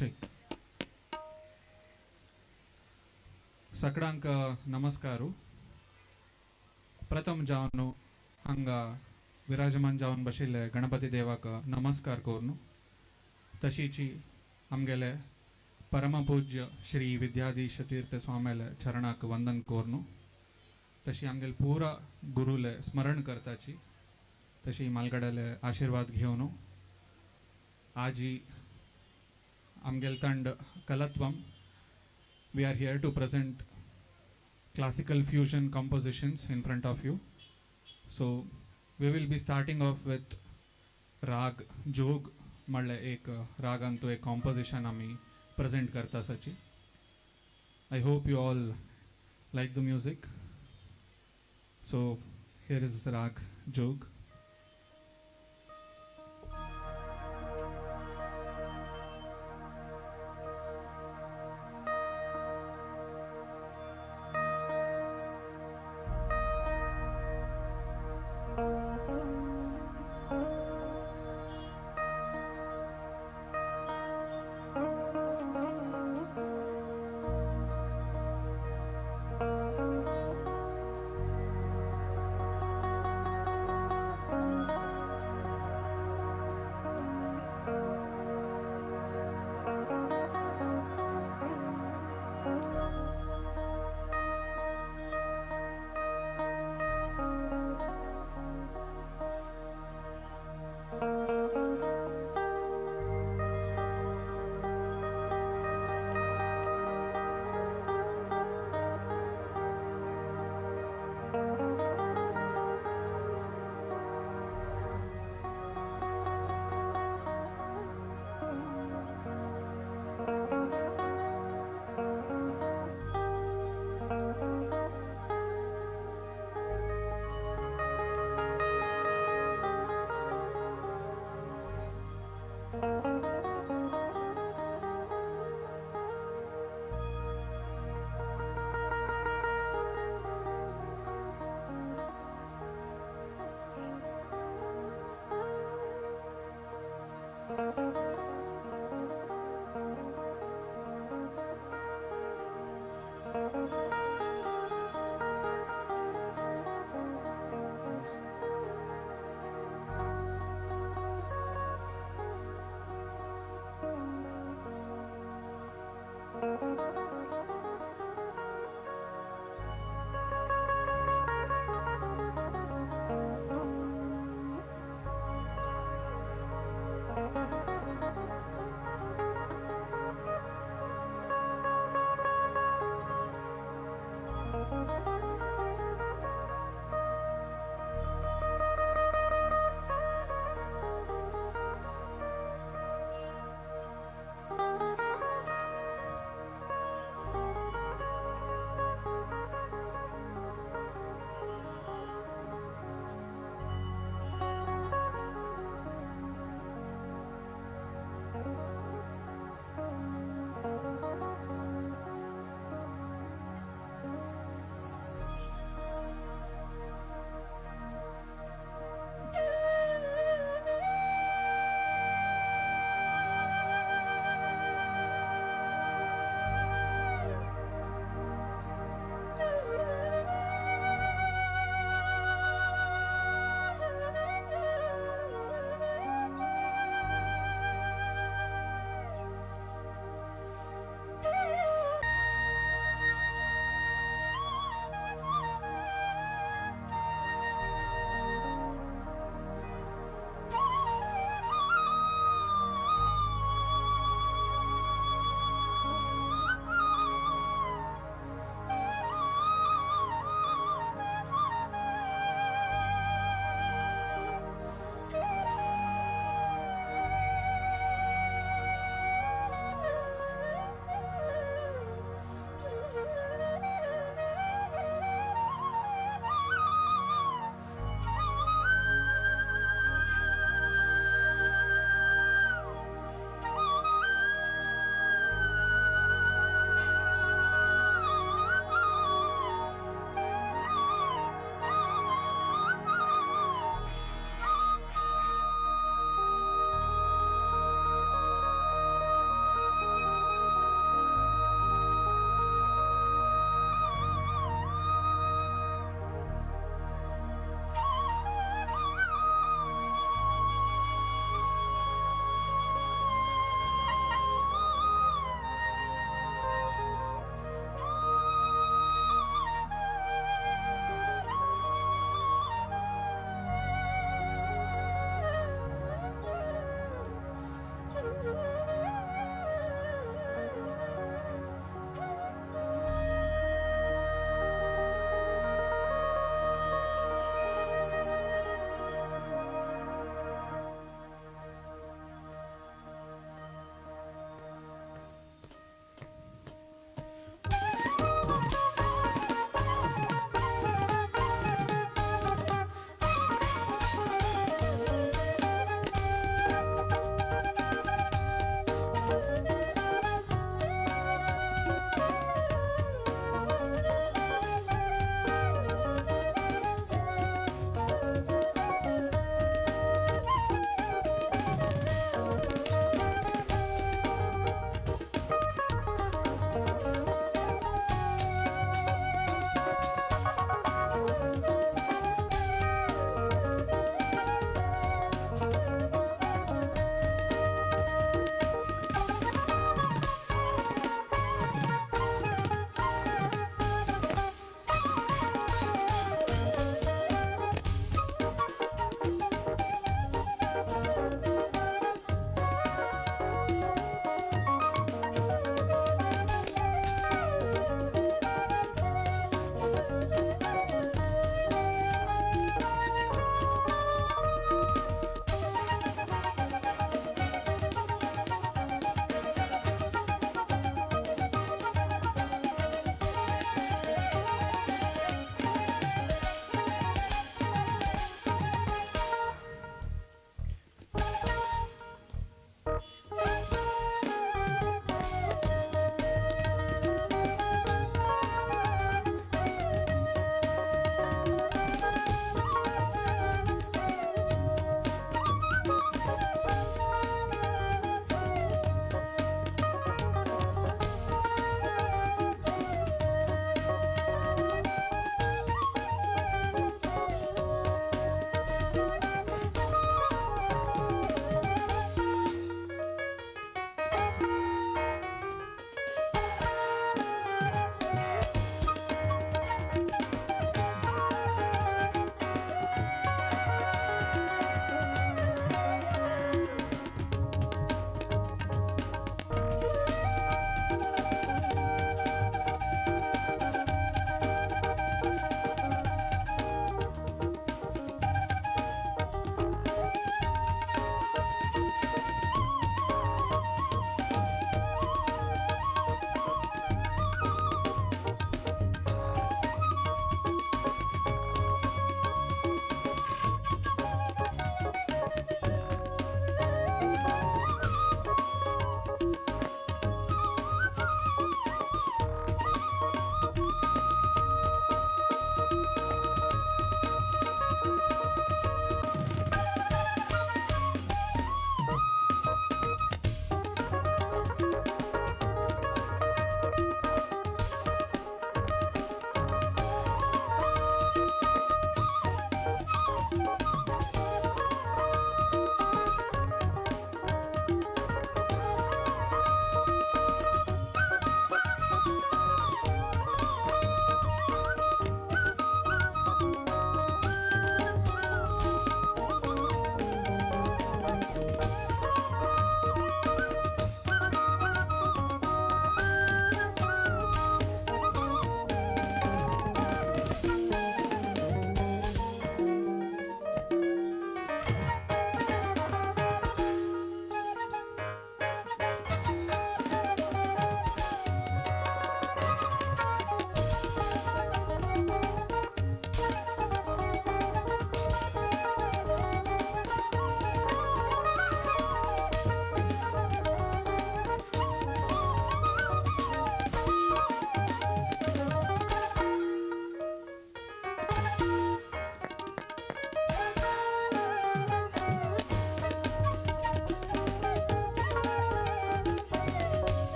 Check. सगळ्यांक नमस्कार. प्रथम जावन हांगा विराजमान जावन बशिल्ले गणपती देवाक नमस्कार करून तशीची आमगेले परमपूज्य श्री विद्याधीश तीर्थ स्वामीले चरणाक वंदन करून तशी आमगेले पुरा गुरुले स्मरण करताची तशी मालगड्याले आशीर्वाद घेवन आजी आमगेल तंड कलत्वम we are here to present classical fusion compositions in front of you. So we will be starting off with Raag Jog म्हणले एक रागांतु एक composition आमी present करता साची. I hope you all like the music. So here is Raag Jog.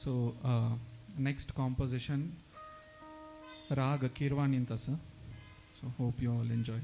So next composition राग किरवानींत आसा. So hope you all enjoy.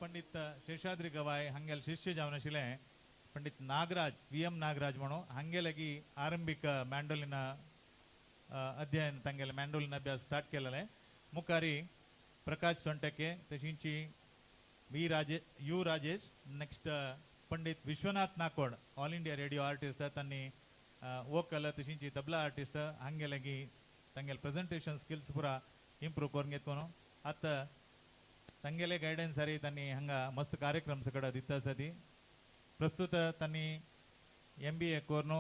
पंडित शेषाद्री गवाय हांगेले शिष्य जावन आशिल्ले पंडित नागराज व्ही एम नागराज म्हणून हांगेले की आरंभीक मँडोलिन अध्ययन तांगेले मँडोलिन अभ्यास स्टार्ट केलेले. मुखारी प्रकाश सोनटके तशींची V Rajesh U Rajesh next Pandit Vishwanath Nakod all India radio artist तांणी वोकल तशींची तबला आर्टिस्ट हांगेले की तांगेले प्रेजेंटेशन स्किल्स पुरा इम्प्रूव करून घेतलो. आतां तांगेले गायडन्स आरी तांणी हांगा मस्त कार्यक्रम सगळं दिता आसा ती. प्रस्तुत तांणी MBA करून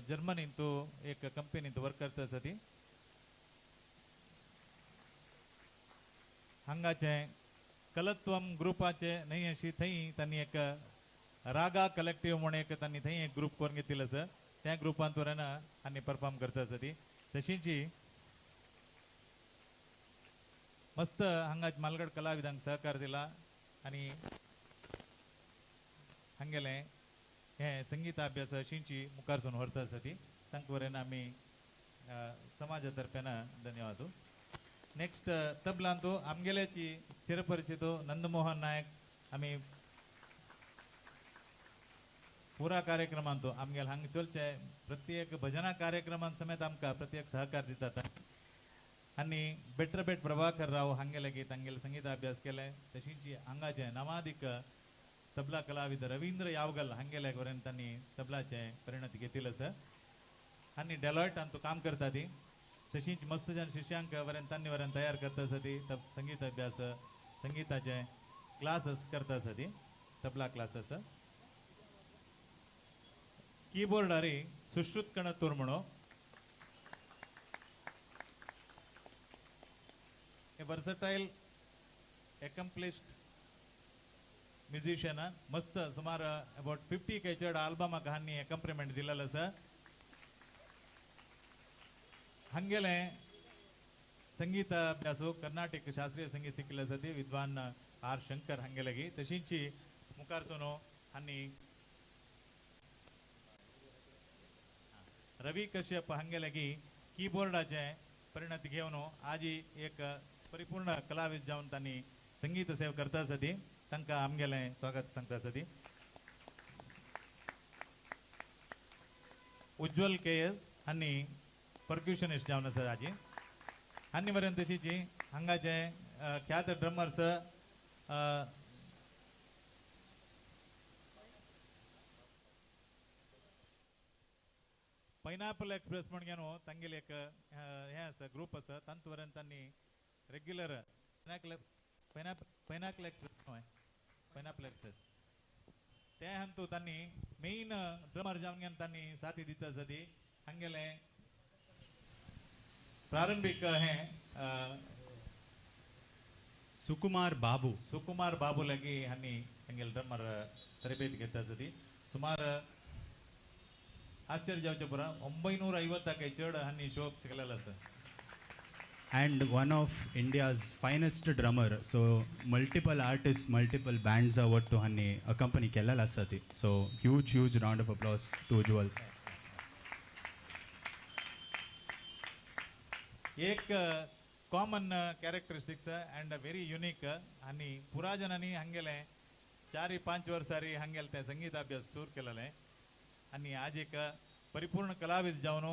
जर्मनींतू एक कंपनींत वर्क करता आसा ती. हांगाचे कलत्वम ग्रुपाचे न्हय अशी थंय तांणी एक रागा कलेक्टीव म्हूण एक तांणी थंय एक ग्रुप करून घेतिल्लो आसा. त्या ग्रुपांत वरेन आनी परफॉर्म करता आसा ती. तशींची मस्त हांगा मालगड कलाविदांक सहकार दिला आनी हांगेले हे संगीताभ्यास अशींची मुखार सून व्हरता आसा ती. तांकां वरेन आमी समाजा तर्फेन धन्यवाद. नेक्स्ट तबलांतू आमगेल्याची चिरपरिचित नंदमोहन नायक आमी पुरा कार्यक्रमांतू आमगेले हांगा चलचे प्रत्येक भजना कार्यक्रमान समेत आमकां प्रत्येक सहकार दितात. आनी बेटर बेट प्रभाकर राव हांगेले की तांगेले संगीताभ्यास केले. तशींची हांगाचे नामादीक तबला कलाविद रवींद्र यावगल हांगेले वरेन तांणी तबलाचे परिणती घेतिल्ले आसा. आनी डेलॉयटान काम करता ती. तशींच मस्त जन शिष्यांक वरेन तांणी वरेन तयार करता आसा ती. संगीत अभ्यास संगीताचे क्लासेस करता आसा ती तबला क्लासेस. कीबोर्डारी सुश्रुत कणतूर म्हणून हे वर्सटायल एकम्प्लिश्ड म्युझिशियन मस्त सुमार अबाउट 50 काय चड आल्बमाक हांणी एकम्प्लिमेंट दिलेलो आसा. हांगेले संगीत अभ्यास कर्नाटक शास्त्रीय संगीत शिकिल्ले आसा ती विद्वान आर शंकर हांगेले. तशींची मुखार सोनो हांणी रवी कश्यप हांगेले की कीबोर्डाचे परिणती घेवन आजी एक परिपूर्ण कलाविद जावन तांणी संगीत सेव करता आसा ती. तांकां आमगेलें स्वागत सांगता आसा ती. उज्ज्वल के एस हांणी पर्क्युशनिस्ट जावन आसा आजी. आनी वरेन तशीची हांगाचे ख्यात ड्रमर्स पायनॅपल एक्सप्रेस म्हण घेवन तांगेले एक हें आसा ग्रुप आसा तांतू वरेन तांणी रेग्युलर पायनॅपल एक्सप्रेस न्हय पायनॅपल एक्सप्रेस ते हातूंत तांणी मेन ड्रमर जावन घेवन तांणी साथी दिता आसा ती. हांगेले प्रारंभिक हें सुकुमार बाबू सुकुमार बाबू लागी हांणी हांगेले ड्रमर तरबेत घेता आसा ती. सुमार आश्चर्य जावचें पुरा 950 चड हांणी शोक शिकलेलो आसा. And one of India's finest drummer. So multiple artist multiple bands ಒಟ್ಟು ಹಾನಿ ಅಕಂಪನಿ केलेला आसा ती. So huge huge round of applause to Ujjwal. एक common characteristics and very unique आनी पुरा जनांनी हांगेले 4-5 वर्सांनी हांगेले ते संगीताभ्यास सुरू केलेले आनी आज एक परिपूर्ण कलाविद जावन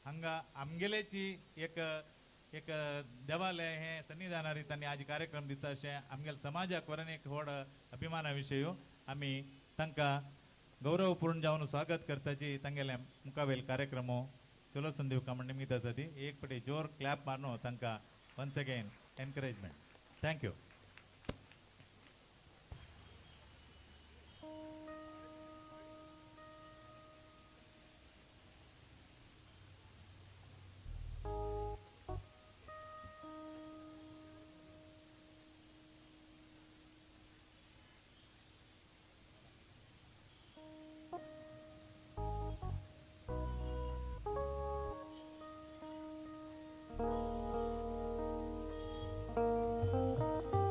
हांगा आमगेलेची एक एक देवालय हे सन्निधानारी तांणी आज कार्यक्रम दिता अशें आमगेले समाजाक वरेन एक व्हड अभिमाना विशय. आमी तांकां गौरवपूर्ण जावन स्वागत करताची तांगेले मुखावेल कार्यक्रम चलो संदीप म्हण निमित्त आसा ती. एक पटी जोर क्लॅप मारून तांकां once again encouragement. Thank you. Thank you.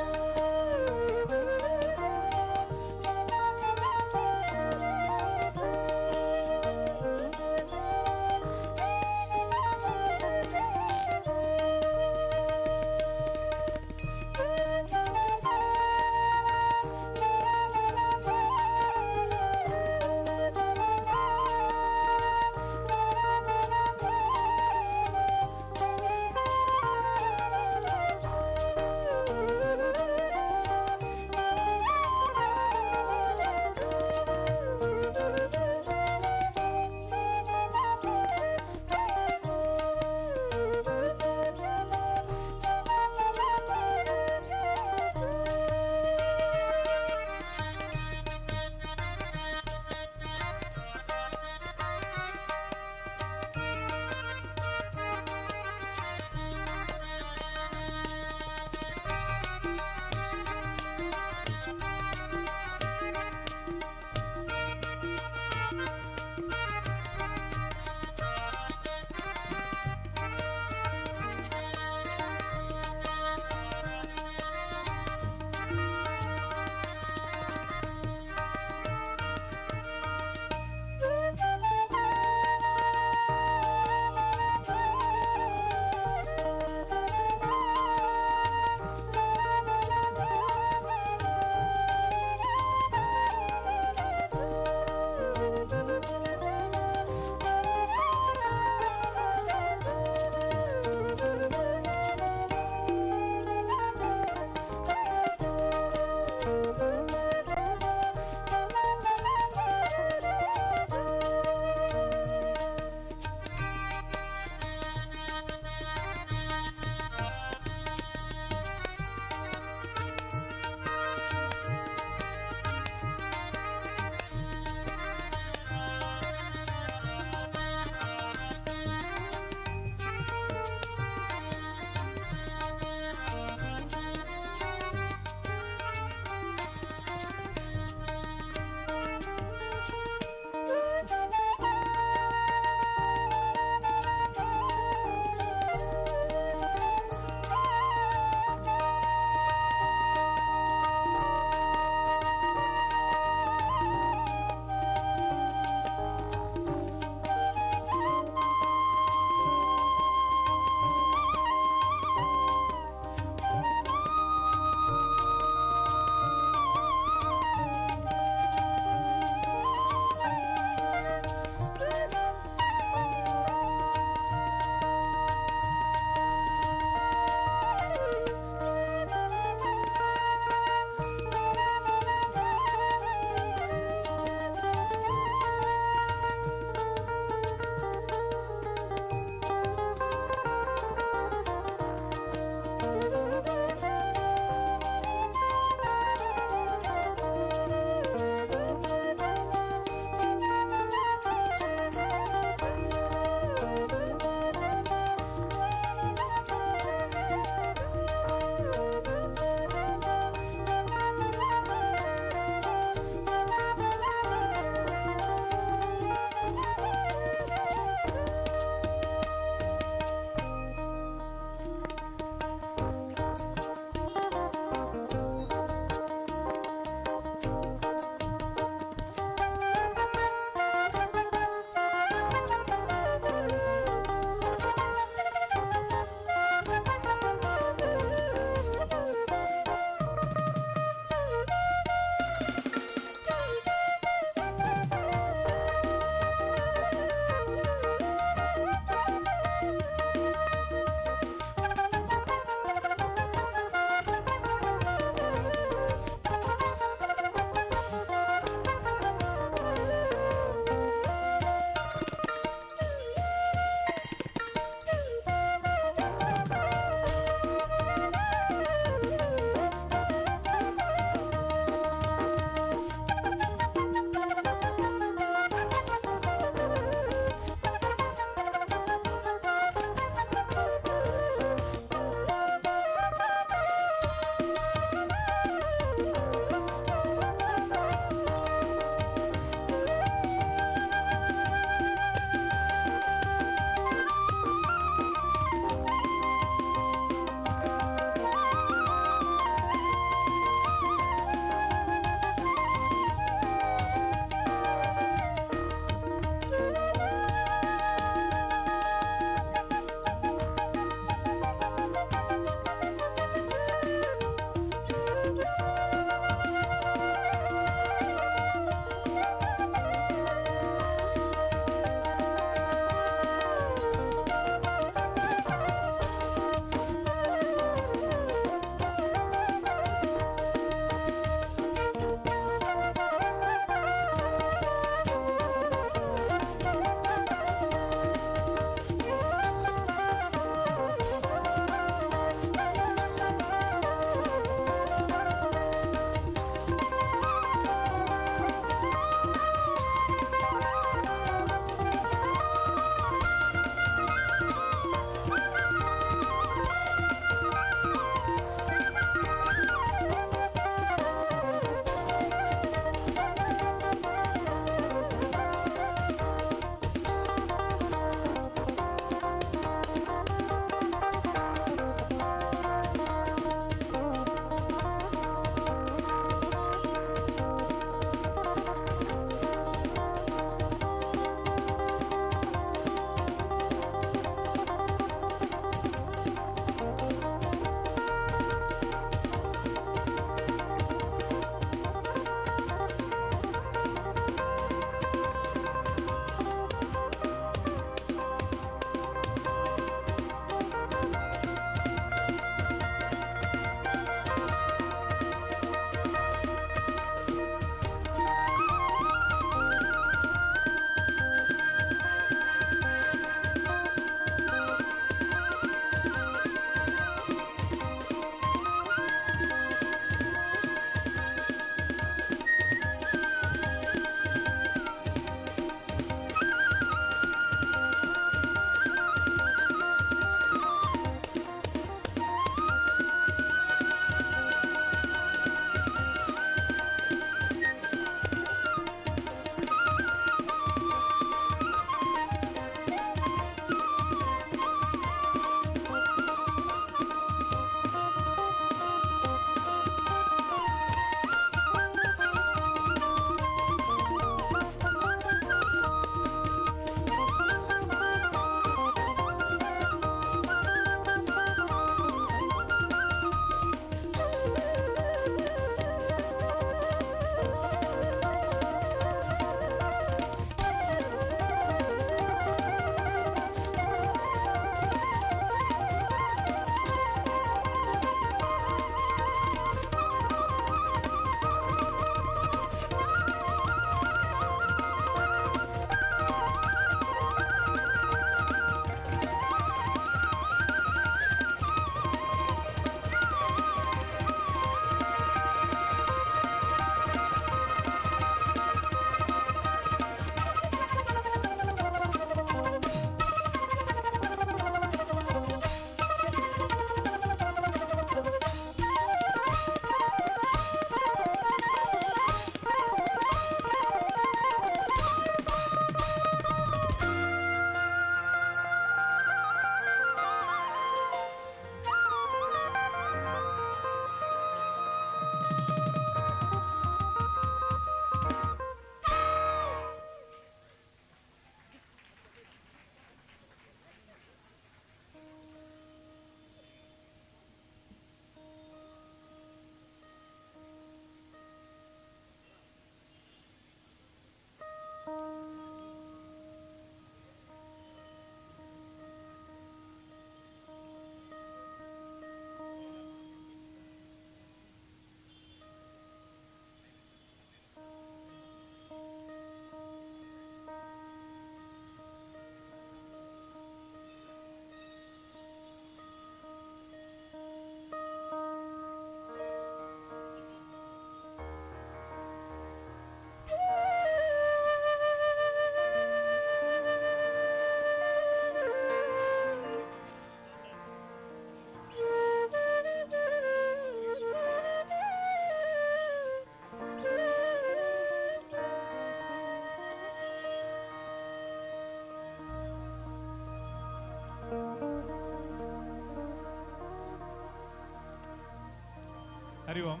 Hari Om.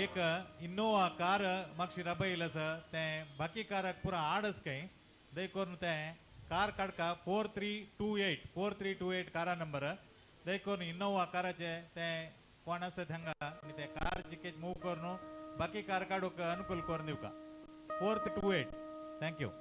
एक इनोवा कार मागशी राबयल आसा तें बाकी काराक पुरा आडस काय देखून तें कार काडका 4328 4328 कारा नंबर देखून इनोवा काराचे तें कोण आसा थंगा आनी ते कार चिकेज मूव करून बाकी कार काडूक अनुकूल करून दिवका 4328. Thank you.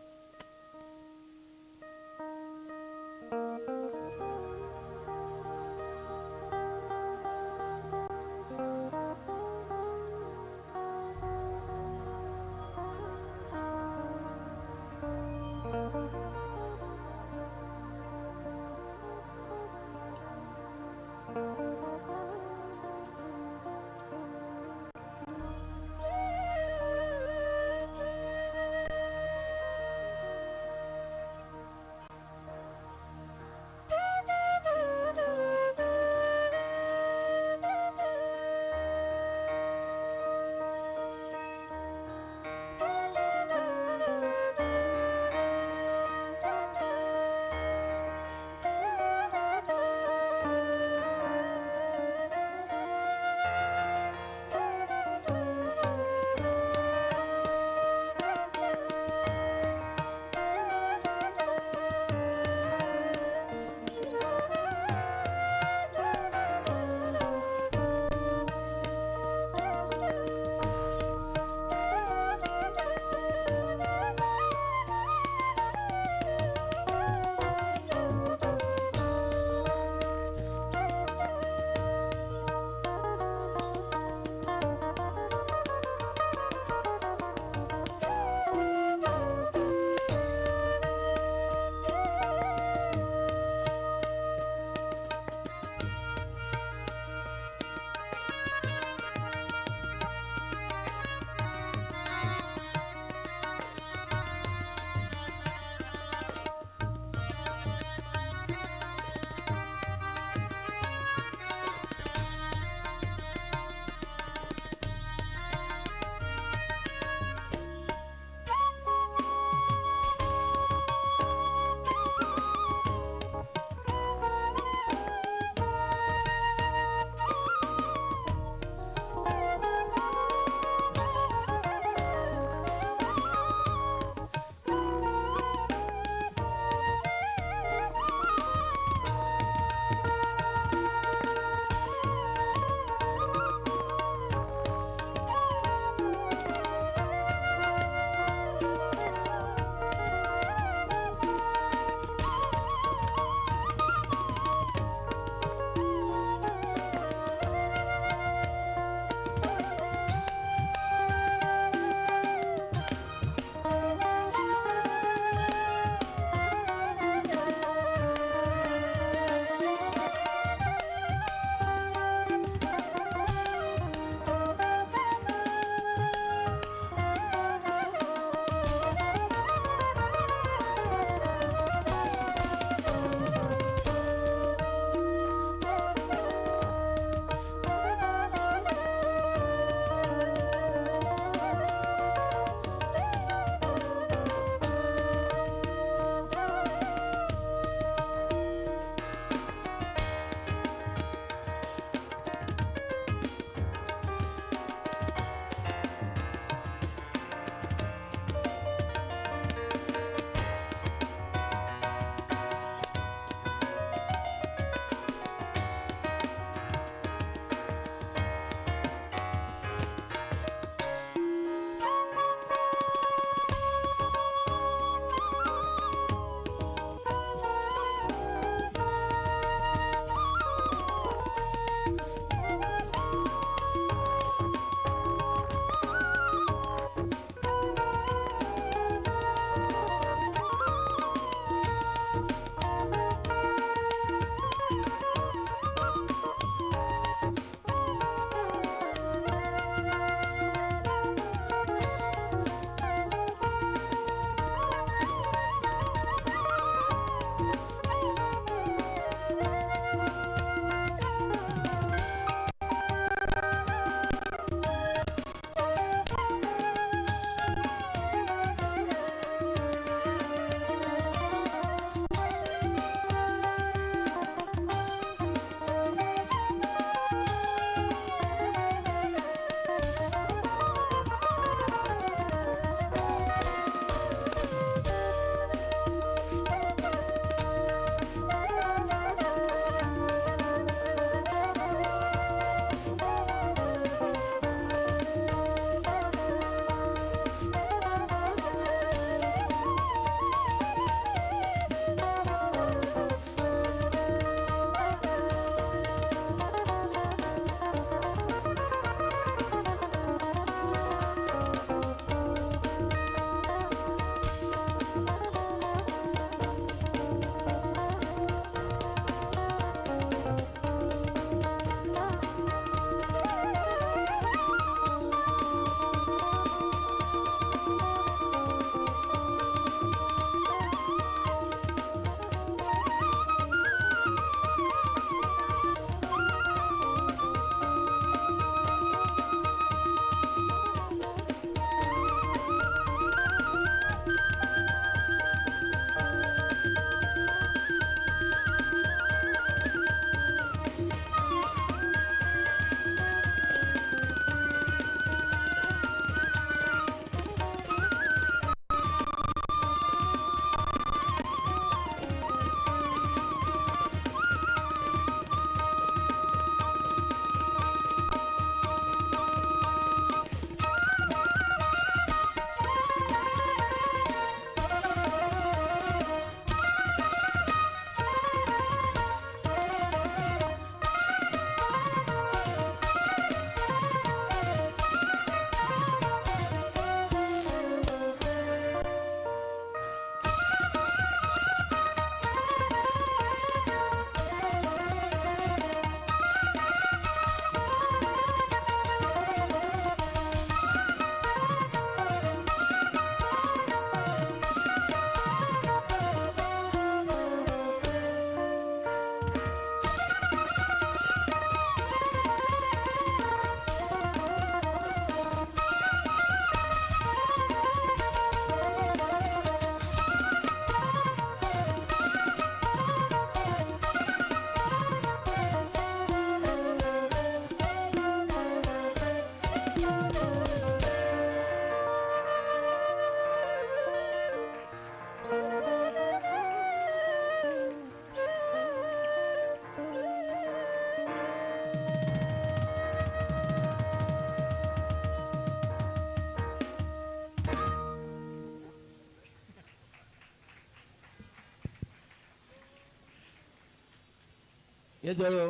येदोळो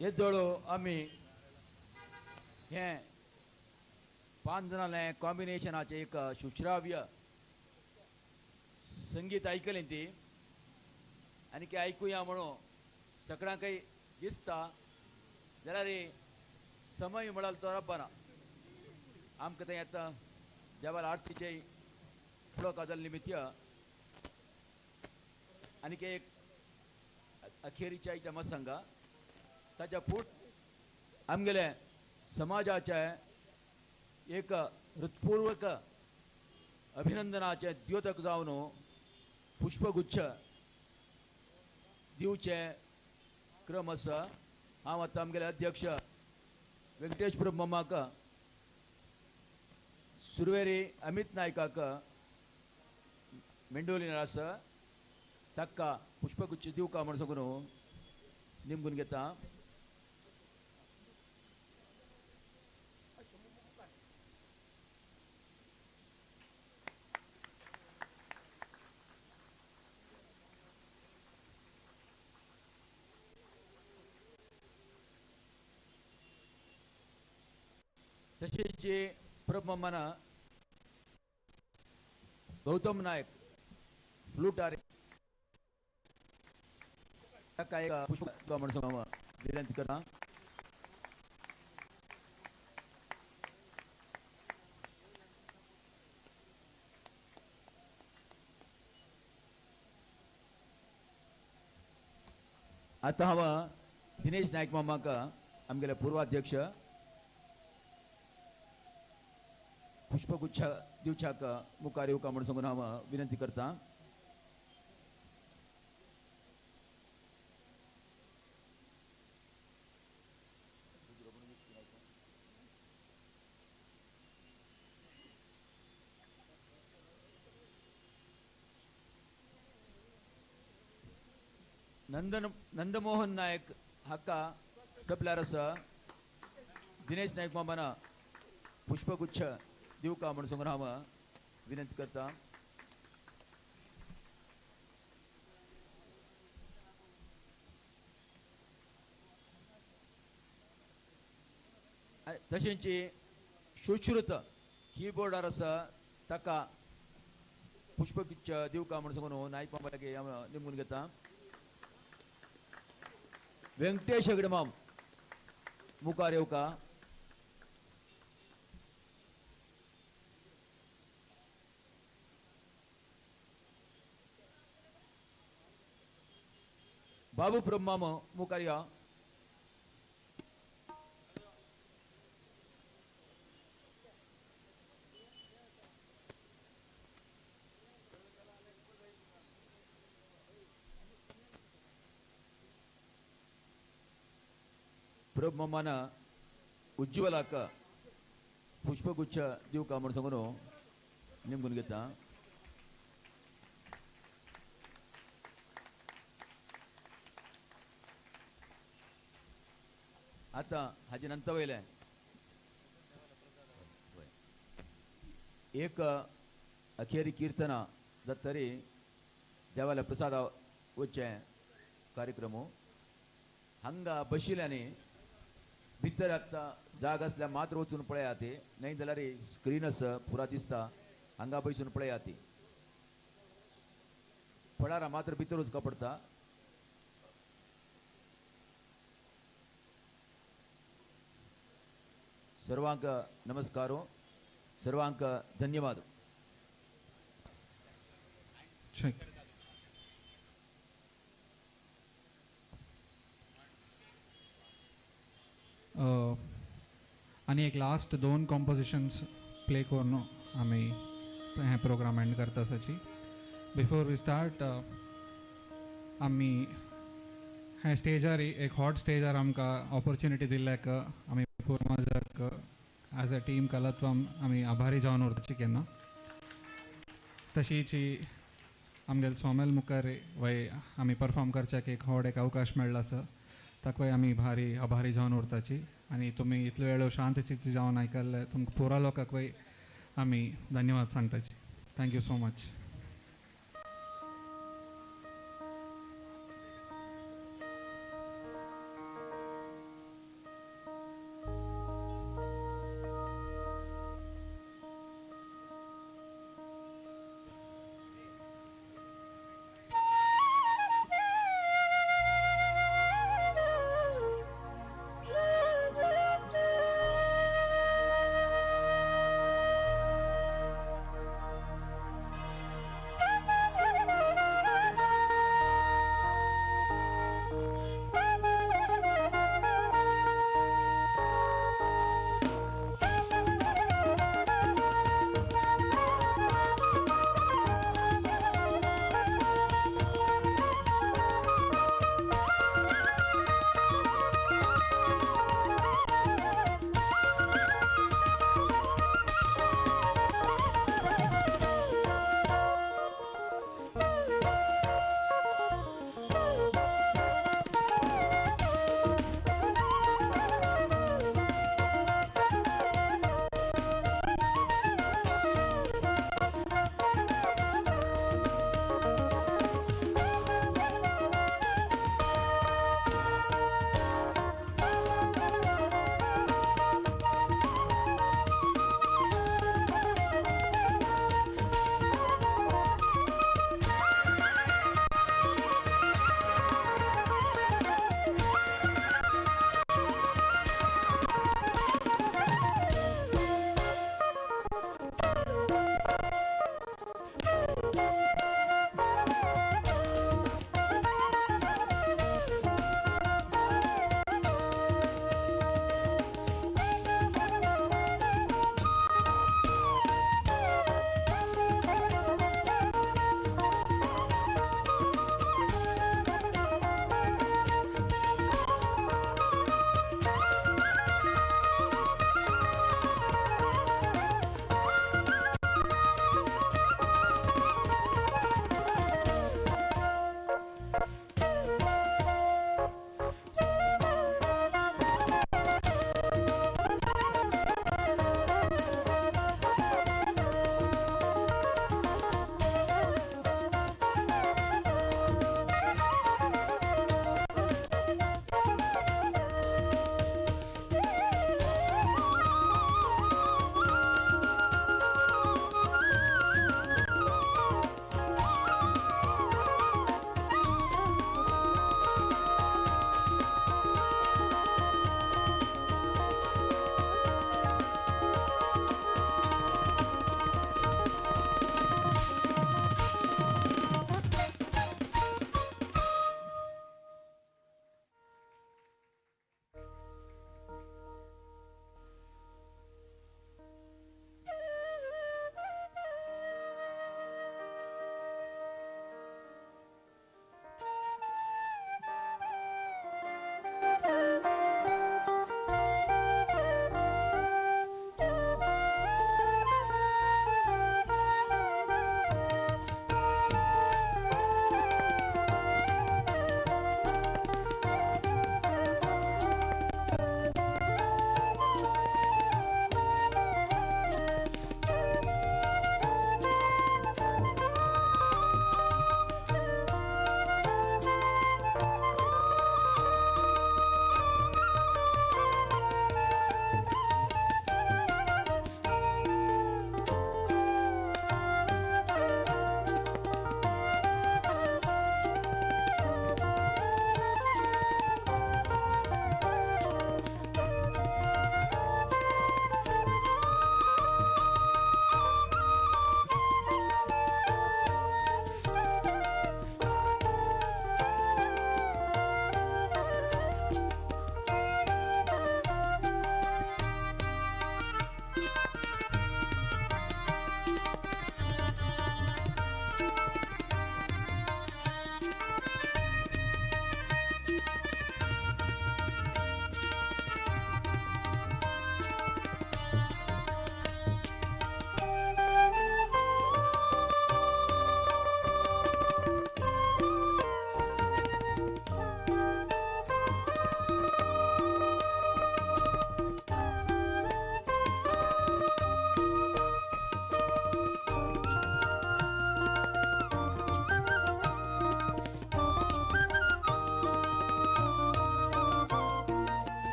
येदोळो आमी हें 5 जाणांलें कॉम्बिनेशनाचें एक सुश्राव्य संगीत आयकलें ती आनी की आयकुया म्हणून सगळ्यांकय दिसता जाल्यार समय म्हळ्यार तो रब्बना आमकां थंय आतां देवाला आरतीचें फुडो काजल निमित्य आनी एक अखेरीच्या आयटम सांगा ताच्या फूट आमगेले समाजाचे एक हृत्पूर्वक अभिनंदनाचे द्योतक जावन पुष्पगुच्छ दिवचे क्रम आसा. हांव आतां आमगेले अध्यक्ष व्यंकटेश प्रभू मामाक सुरवेरी अमित नायकाक मेंडोलिनार आसा ताका पुष्पगुच्छ दिवका म्हण सगळो निमगून घेता. तशेंच प्रभू गौतम नायक फ्लुटार ताका एक पुष्प म्हण विनंती करता. आतां हांव दिनेश नायक मामाक आमगेले पूर्वाध्यक्ष पुष्पगुच्छ दिवच्याक मुखार येवका म्हण सांगून हांव विनंती करता. नंदमोहन नायक हाका कपल्यार आसा दिनेश नायक मामान पुष्पगुच्छ दिवका म्हण सांगून हांव विनंती करता. तशेंच सुश्रुत कीबोर्डार आसा ताका पुष्पगुच्छ दिवका म्हण सांगून नायक मामा लागीं हांव निमगून घेता. व्यंकटेश हेगडे माम मुखार येवका. बाबू प्रभू माम मुखार या. प्रभू मामान उज्ज्वलाक पुष्पगुच्छ दिवका म्हण सांगून निमगून घेता. आतां हाजे नंतर वयलें एक अखेरी किर्तना जातरी देवाल्या प्रसादा वचचें कार्यक्रम हांगा बशिल्ल्यानी भितर आतां जाग आसल्यार मात्र वचून पळया ती न्हय जाल्यार स्क्रीन आसा पुरा दिसता हांगा बसून पळया ती फळारा मात्र भितर वचका पडटा. सर्वांक नमस्कार, सर्वांक धन्यवाद. आनी एक लास्ट 2 कॉम्पोजिशन्स प्ले करून आमी हे प्रोग्राम एंड करता आसाची. बिफोर we start आमी हे स्टेजार एक हॉट स्टेजार आमकां ऑपॉर्च्युनिटी दिल्ल्याक आमी समाजाक एज अ टीम कलत्वम आमी आभारी जावन उरताची केन्ना. तशीच आमगेले सोमेल मुखार वय आमी परफॉर्म करच्याक एक व्हड एक अवकाश मेळ्ळो आसा ताकाय आमी भारी आभारी जावन उरताची. आनी तुमी इतलो वेळ शांत चित्त जावन आयकल्ले तुमकां पुरा लोकांकूय आमी धन्यवाद सांगताची. Thank you so much.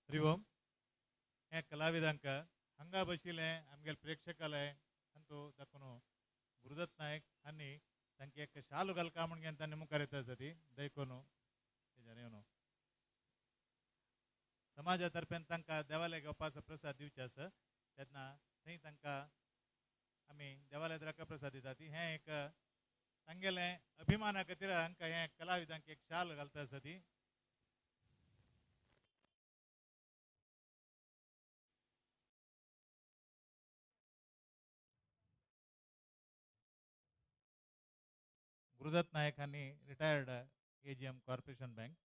Hariom. हे कलाविदांक हांगा बशिल्ले आमगेले प्रेक्षकाले अंतू दाखोवन गुरुदत्त नायक आनी तांकां एक शालू घालका म्हणून तांणी मुखार येता आसा ती दैकोन येवन समाजा तर्फेन तांकां देवालय घेवपाचो प्रसाद दिवचे आसा तेन्ना थंय तांकां आमी देवालय प्रसाद दिता ती हें एक तांगेलें अभिमाना खातीर हांकां हें कलाविदांक एक शाल घालता आसा ती. गुरुदत्त नायक हांणी retired AGM corporation bank.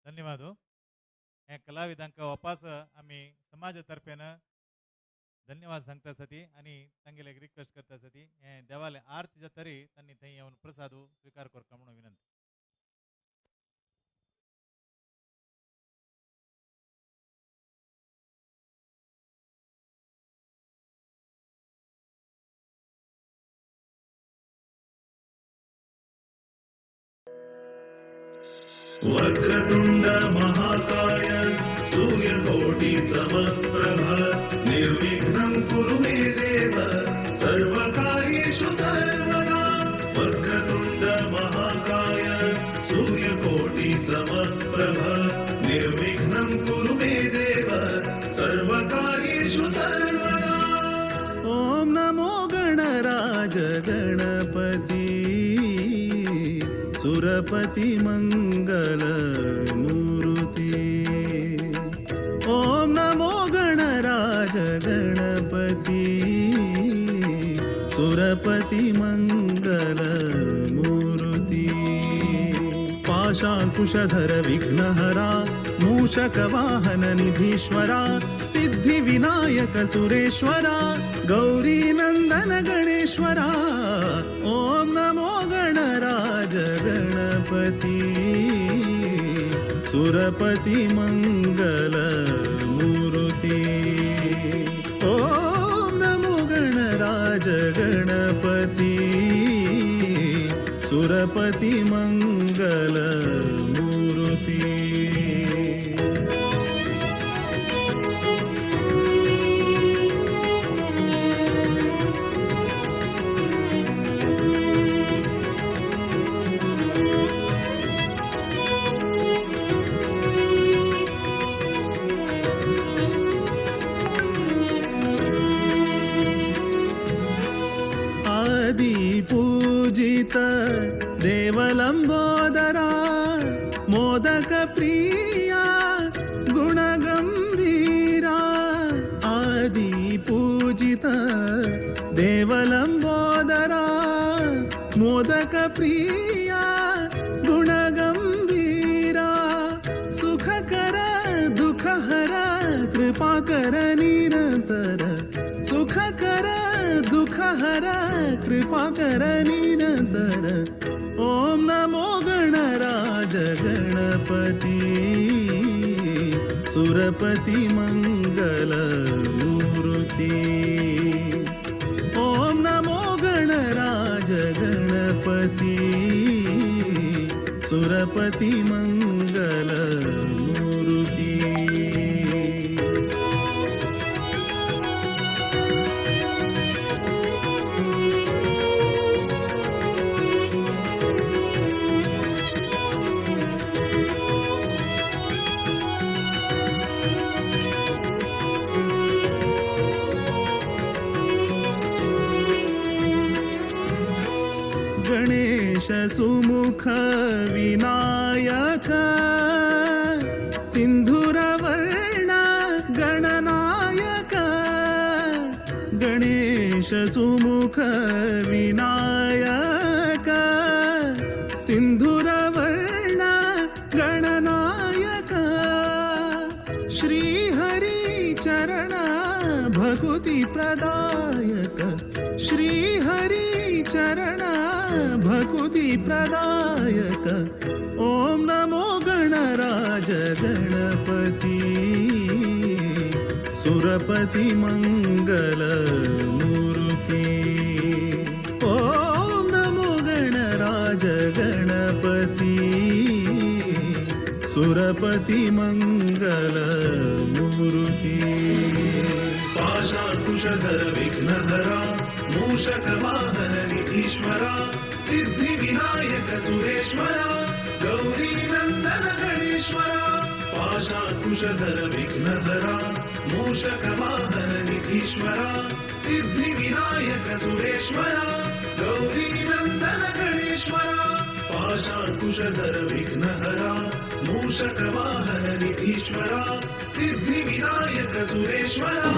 धन्यवाद. हे कलाविदांक वापास आमी समाजा तर्फेन धन्यवाद सांगता आसा आनी तांगेले एक रिक्वेस्ट करता आसा ती हे देवाले आरती जातरी तांणी थंय येवन प्रसाद स्विकार करता म्हणून विनंती. वक्रतुंड महाकाय सूर्यकोटि समप्रभ निर्विघ्नं कुरु मे देव सर्वकार्येषु सर्वदा. वक्रतुंड महाकाय सूर्यकोटि समप्रभ निर्विघ्नं कुरु मे देव सर्वकार्येषु सर्वदा. ॐ नमो गणराज गणपति सुरपति मंगल मूर्ति. ओम नमो गणराज गणपति सुरपति मंगल मूर्ति. पाशांकुशधर विघ्नहरा मूषक वाहन निधीश्वरा सिद्धि विनायक सुरेश्वरा गौरी नंदन गणेश्वरा. ओम नमो गणराज गणपति सुरपति मंगल मूर्ति. ओम नमो गणराज गणपति सुरपति मंगल मूर्ति. पूजित देवलंबोदरा मोदक प्रिया गुणगंभीरा. आदि पूजित देवलंबोदरा मोदक प्रिया गुणगंभीरा. सुखकर दुःखहर कृपाकर निरंतर. सुखकर दुःखहर कृपाकर निरंतर. ओम नमो गणराज गणपति सुरपति मंगल मूर्ति. ओम नमो गणराज गणपति सुरपति मंगल मूर्ति. गणेश सुमुख विनायक सिंधुरवर्ण गणनायक गणेश सुमुख विनायक सिंधुरवर्ण गणनायक श्रीहरी चरण भकुति प्रदायक श्रीहरी चरण भकुति प्रदायक ॐ नमो गणराज गणपति सुरपति मंगल मूर्ति ॐ नमो गणराज गणपति सुरपति मंगल मूर्ति। पाशाकुशधर विघ्नहरा मूषकवाहन निधीश्वरा सिद्धिविनायक सुरेश्वरा गौरी नन्दन गणेश्वरा पाशाकुशधर विघ्नहरा मूषकवाहन निधीश्वरा सिद्धिविनायक सुरेश्वरा गौरी नन्दन गणेश्वरा पाशाकुशधर विघ्नहरा मूषकवाहन निधीश्वरा सिद्धिविनायक सुरेश्वरा।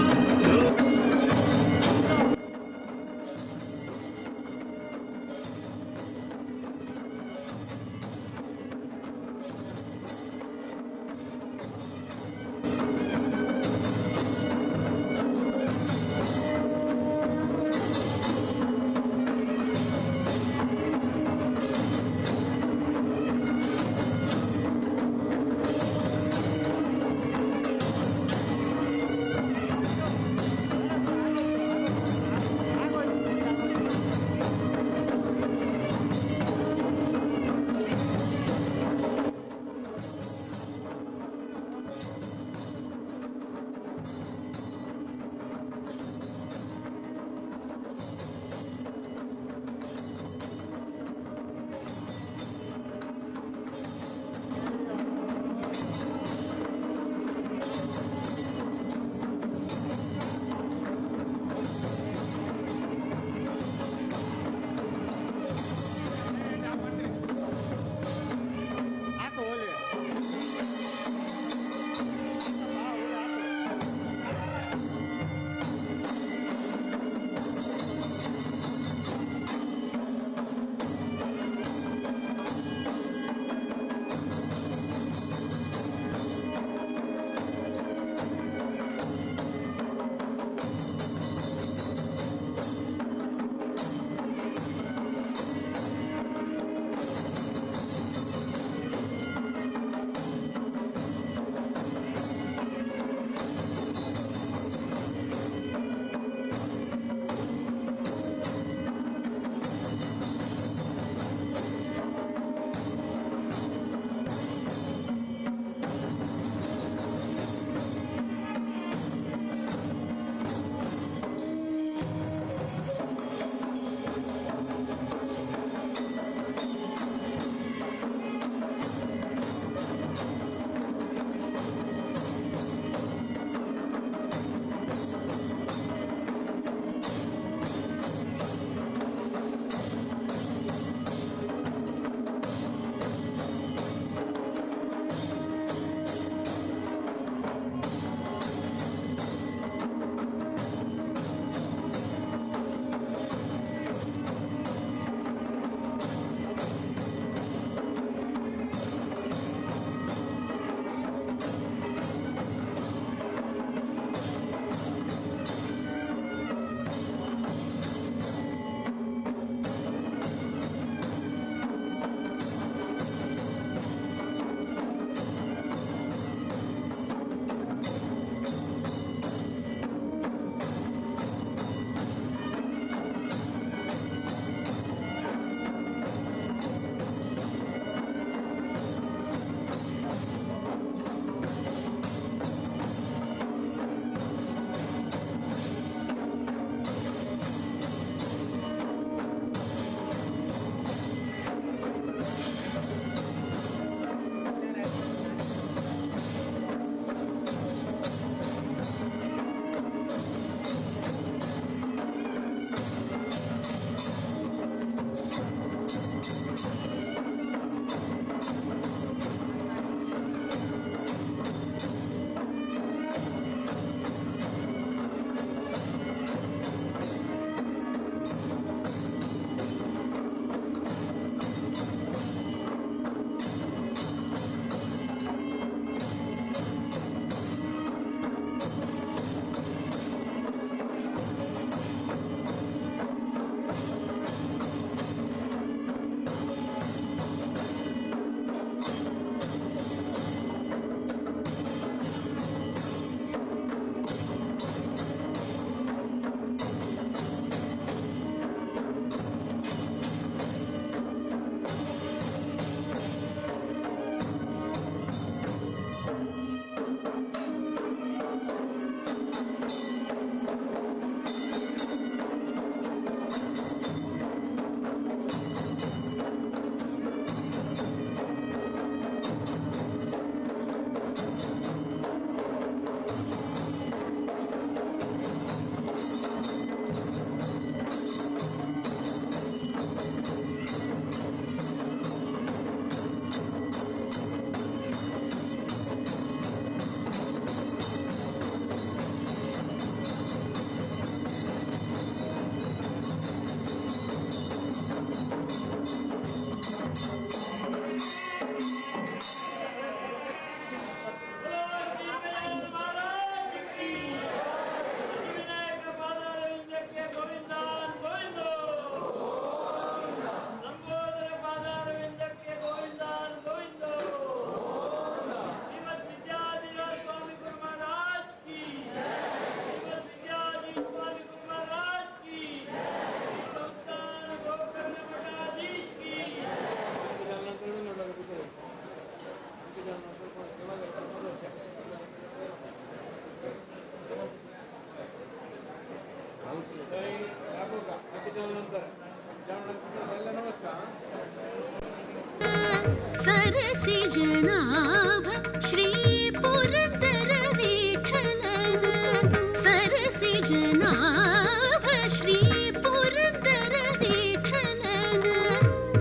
ಅಂಬುಜನಾಭ ಶ್ರೀ ಪುರಂದರ ವಿಠಲನ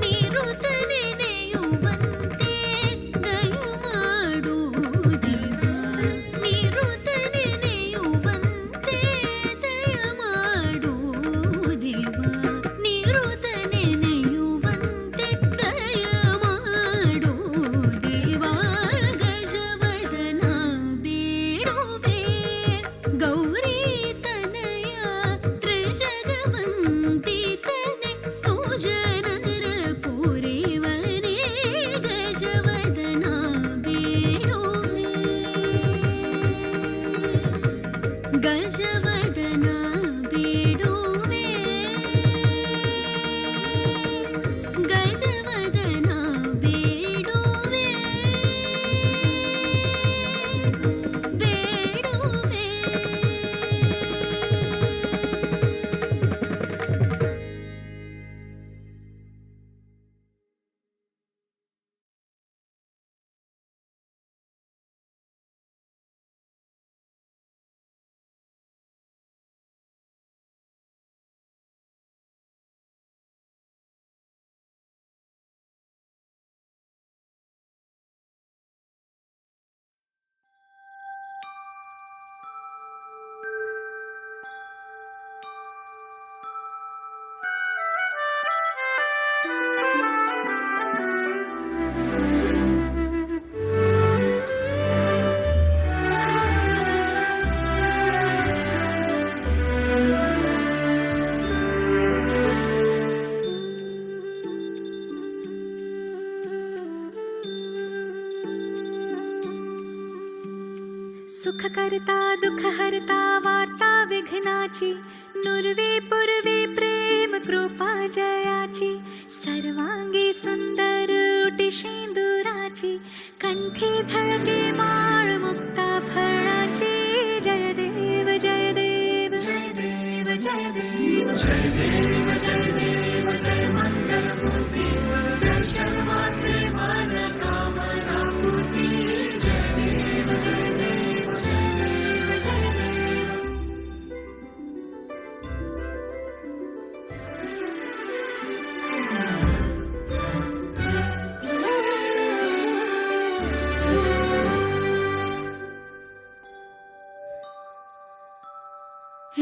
ನಿರುತ ನೆನೆಯುವಂತೆ ದಯ ಮಾಡು ದೇವ, ನಿರುತ ನೆನೆಯುವಂತೆ ದಯ ಮಾಡು ದೇವ, ನಿರುತ ನೆನೆಯುವಂತೆ ದಯ ಮಾಡು ದೇವ. ಗಜವದನ ಬೇಡುವೆ ಗೌರಿ ತನಯ ತ್ರಿಜಗವಂದಿತನೆ ಸುಜನರ ಪುರಿವನೆ ಗಜವದನ ಬೇಡುವೆ, ಗಜವದನ ಬೇಡುವೆ, ಗಜವದನ ಬೇಡುವೆ, ಬೇಡುವೆ. सुख करता दुख हरता वार्ता विघ्नाची, नुरवे पुरवे प्रेम कृपा जयाची, सर्वांगी सुंदर उटी शेंदुराची, कंठी झळके माळ मुक्ता फळाची. जय देव जय देव जय देव जय देव जय देव जय देव जय मंगलमूर्ती, दर्शन मात्रे मन कामना पूर्ती. जय देव जय देव जय देव जय देव.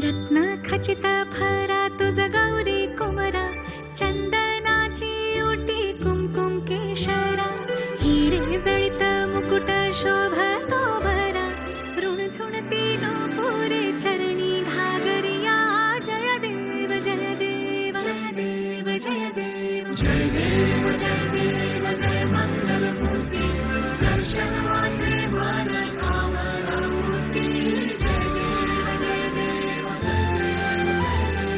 रत्न खचित फरा तुझ गौरी कुमरा, चंदनाची उटी कुमकुम केशरा, हिरे जळित मुकुट शोभतो भरा, ऋणझुणती नूपुरे चरणी घागरिया. जय देव जय देव जय देव जय देव जय देव जय देव जय मंगलमूर्ती, दर्शन मात्रे मन कामना पूर्ती. जय देव जय देव जय देव जय देव.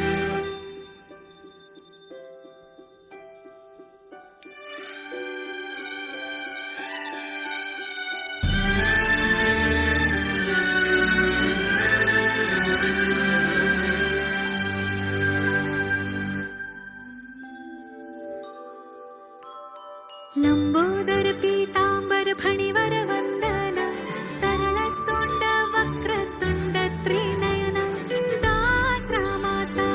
लंबोदर पीतांबर फणिवर वंदना, सरळ सोंड वक्रतुंड त्रिनयना, दास रामाचा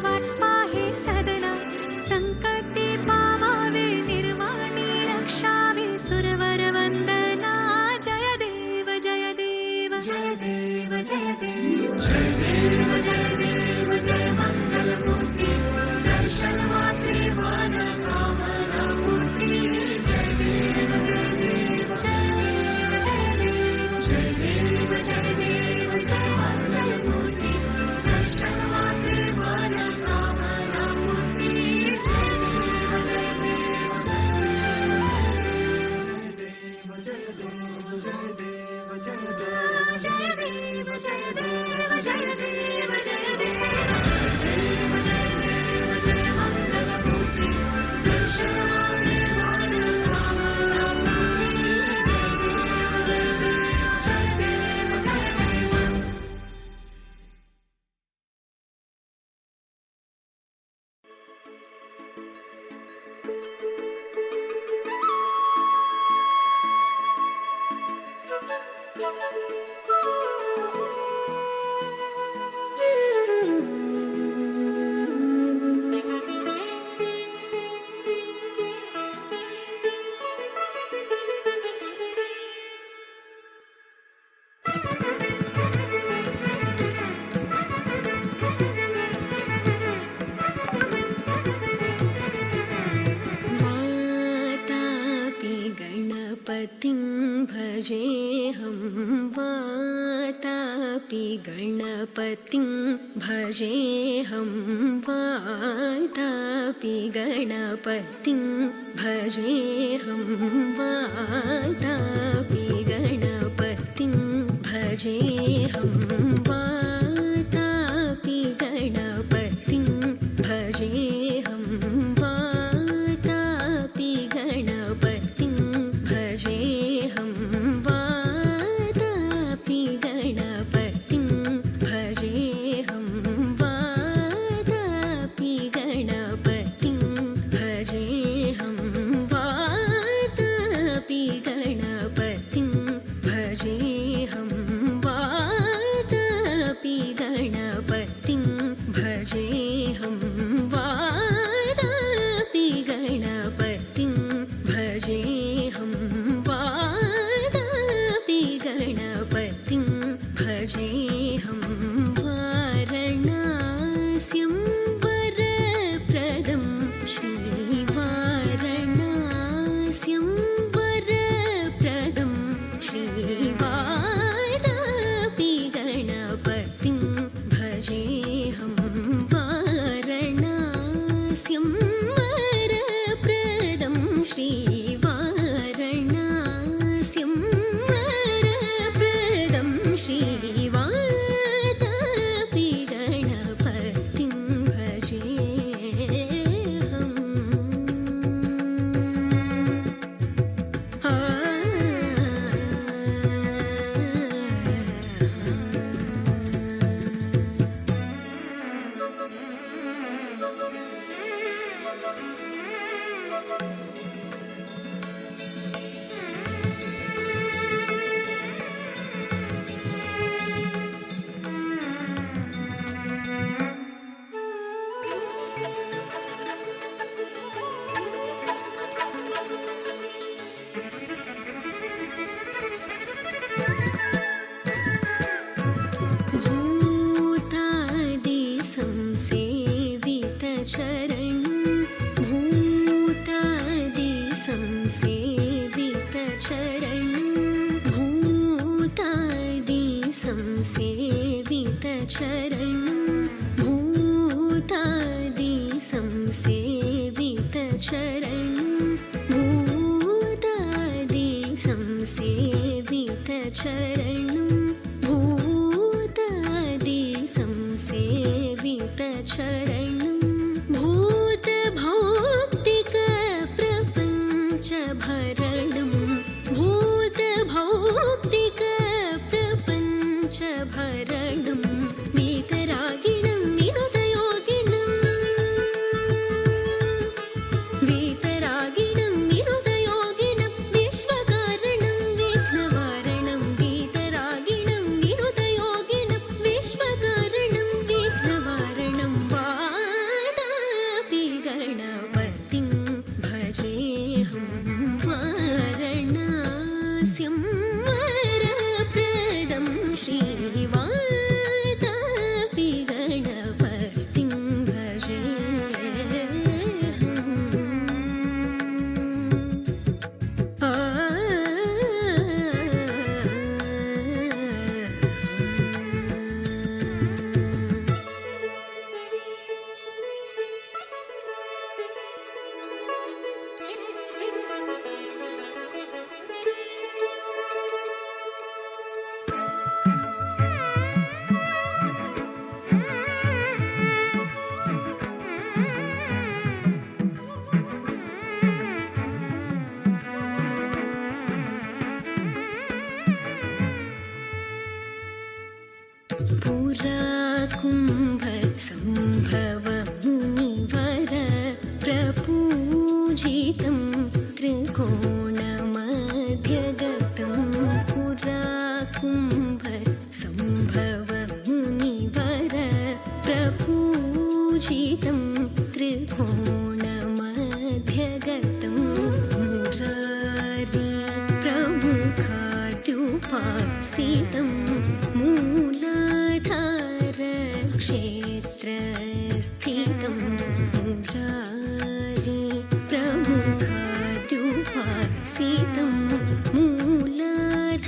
वाट पाहे सदना, संकटे पावावे निर्वाणी रक्षावे सुरवर वंदना. जय देव जय देव जय देव जय देव जय देव जय देव जय मंगलमूर्ती, दर्शन मात्रे मन कामना पूर्ती. जय देव भजेऽहं वातापि गणपतिं भजेऽहं वातापि गणपतिं भजेऽहं वातापि गणपतिं भजेऽहं वातापि गणपतिं भजेऽहं वातापि गणपतिं भजेऽहं वातापि गणपतिं भजेऽहं वातापि गणपतिं भजेऽहं वातापि गणपतिं भजेऽहं वातापि गणपतिं भजेऽहं वातापि गणपतिं भजेऽहं वातापि गणपतिं भजेऽहं वारणास्यं वरप्रदं श्रीवारणास्यं वरप्रदं श्रीवातापि गणपतिं भजेऽहं वारणास्यं वरप्रदं श्रीवारणास्यं वरप्रदं श्रीवातापि गणपतिं भजेऽहम्। आ भूतादि संसेवितचरणं भूतादि संसेवितचरणं भूतादि संसेवितचरणं भूतादि संसेवितचरणं भूतादि संसेवितचरणं भूतादि संसेवितचरणं भूतभौक्तिकप्रपञ्चभरणं भूतभौक्तिकप्रपञ्चभरणं वीतरागिणं विनुतयोगिनं वीतरागिणं विनुतयोगिनं विश्वकारणं विघ्नवारणं वीतरागिणं विनुतयोगिनं विश्वकारणं विघ्नवारणं वातापि गणपतिं भजेऽहं वारणास्यं वरप्रदं श्रीवातापि गणपतिं भजेऽहम्। आ पुरा कुम्भ सम्भव मुनिवर प्रपूजितं त्रिकोणमध्यगतं पुरा कुम्भ सम्भव मुनिवर प्रपूजितं त्रिकोणमध्यगतं मुरारी प्रमुखाद्युपासितं मूलाधारक्षेत्रस्थितं मुरारी प्रमुखाद्युपासितं मूलाधार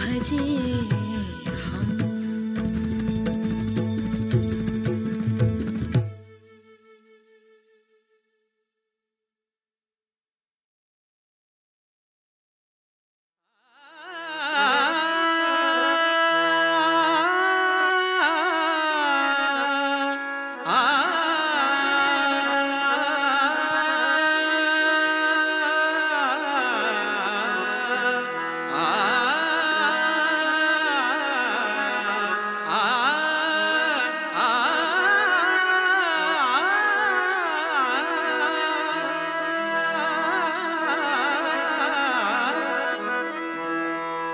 भजेऽहम्.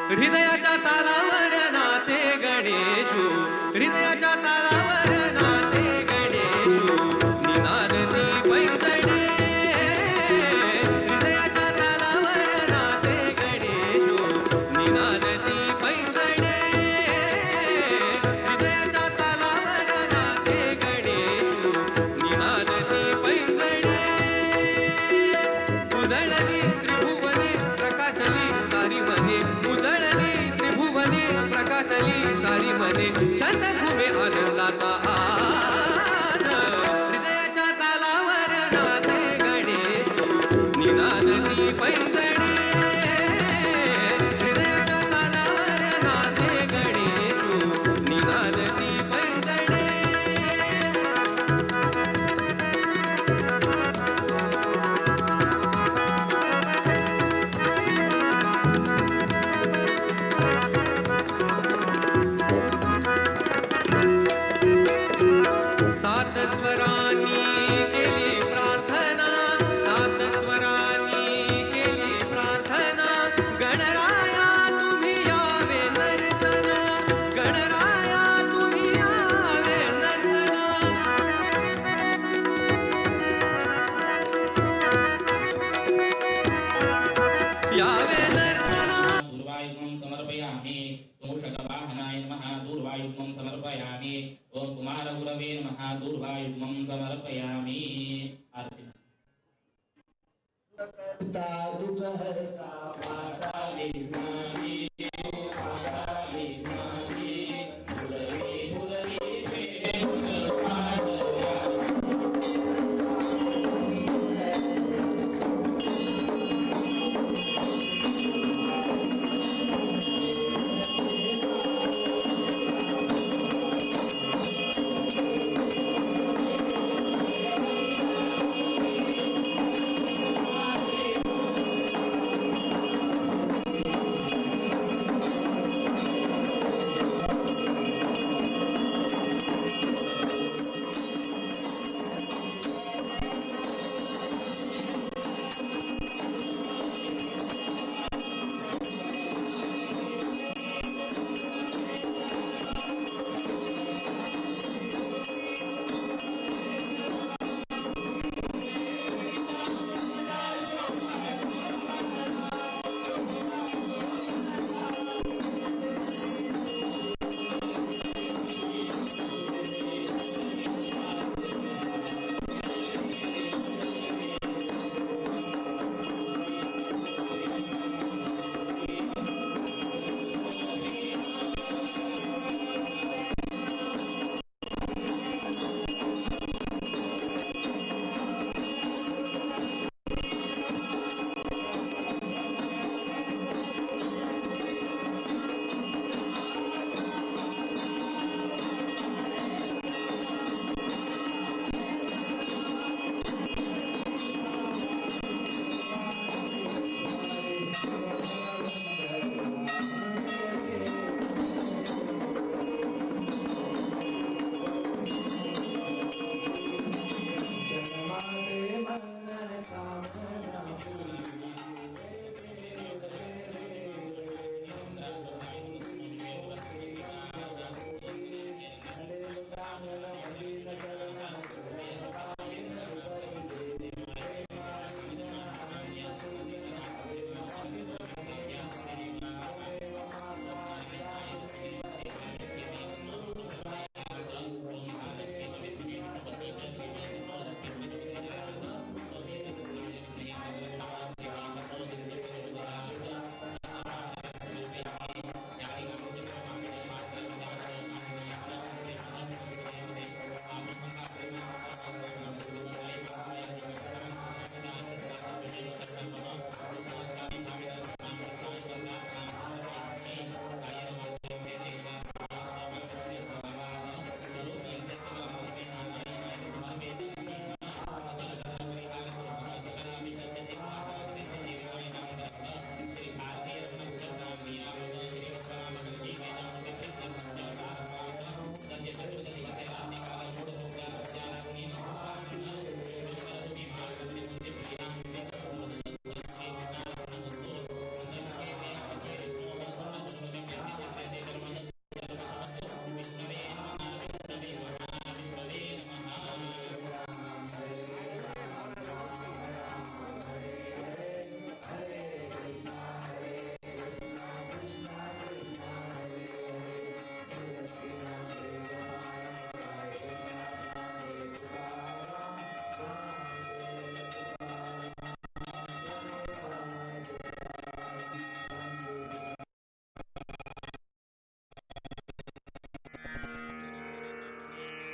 हृदयाच्या तालावर नाचे गणेशू, हृदयाच्या तालावर नाचे गणेशू, निनादती पैंजणे. हृदयाच्या तालावर नाचे गणेशू, निनादती पैंजणे. हृदयाच्या तालावर नाचे गणेशू, निनादती पैंजणे. उजळली त्रिभुवने प्रकाशली सारी मने, उजळली त्रिभुवने प्रकाशली सारी मने, छंद घुमे आनंदाचा आन. हृदयाच्या तालावर नाचे गणेश, निनादती पैंजणे. हृदयाच्या तालावर नाचे गणेश, निनादती पैंजणे. सात स्वरांनी केली प्रार्थना, सात स्वरांनी केली प्रार्थना, गणराया तुम्ही यावे नर्तना, गणराया तुम्ही यावे नर्तना. यावे नर्तना. दूर्वायुग्मं समर्पयामि. मूषकवाहनाय नमः दूर्वायुग्मं समर्पयामि. ॐ कुमारगुरवे नमः दूर्वायुग्मं समर्पयामि. आरती. Thank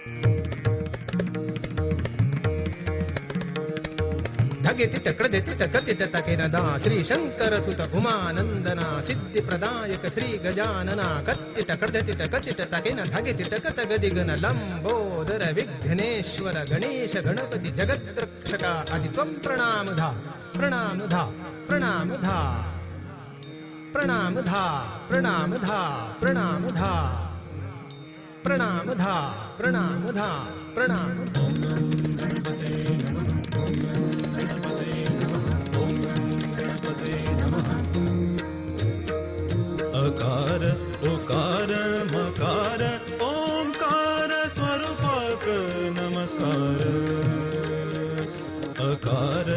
धगे तिट क्रदे तिट कतिट तकिरदा श्री शंकर सुत उमानंदना सिद्धि प्रदायक श्री गजानना कत्तिट क्रदे तिट कतिट तकिन धगे तिट कत गदिगन लंबोदर विघ्नेश्वर गणेश गणपति जगद्रक्षका आदि त्वं प्रणाम धा प्रणाम धा प्रणाम धा प्रणाम धा प्रणाम धा प्रणाम धा प्रणाम धा प्रणाम धा प्रणाम। अकार ओकार मकार ओंकार स्वरूपाक नमस्कार। अकार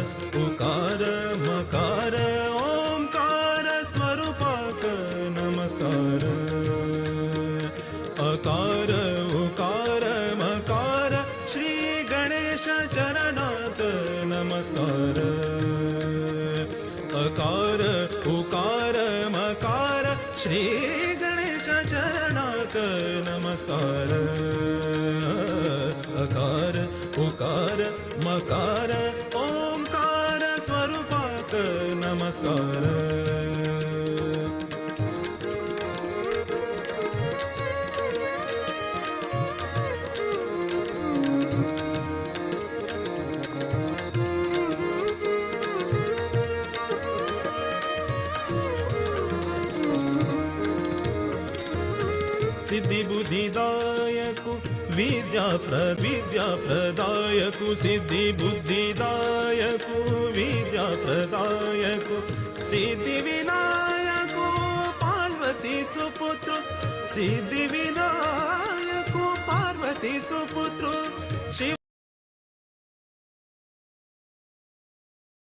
ओकार मकार ओंकार स्वरूपाक नमस्कार। अकार ओकार मकार श्री गणेश चरणात नमस्कार। अकार ओकार मकार श्री गणेश चरणात नमस्कार। अकार ओकार मकार ओंकार स्वरूपात नमस्कार। सिद्धि बुद्धिदायक विद्या प्रदायक सिद्धि बुद्धिदायक विद्या प्रदायक सिद्धि विनायक पार्वती सुपुत्र सिद्धि विनायक पार्वती सुपुत्र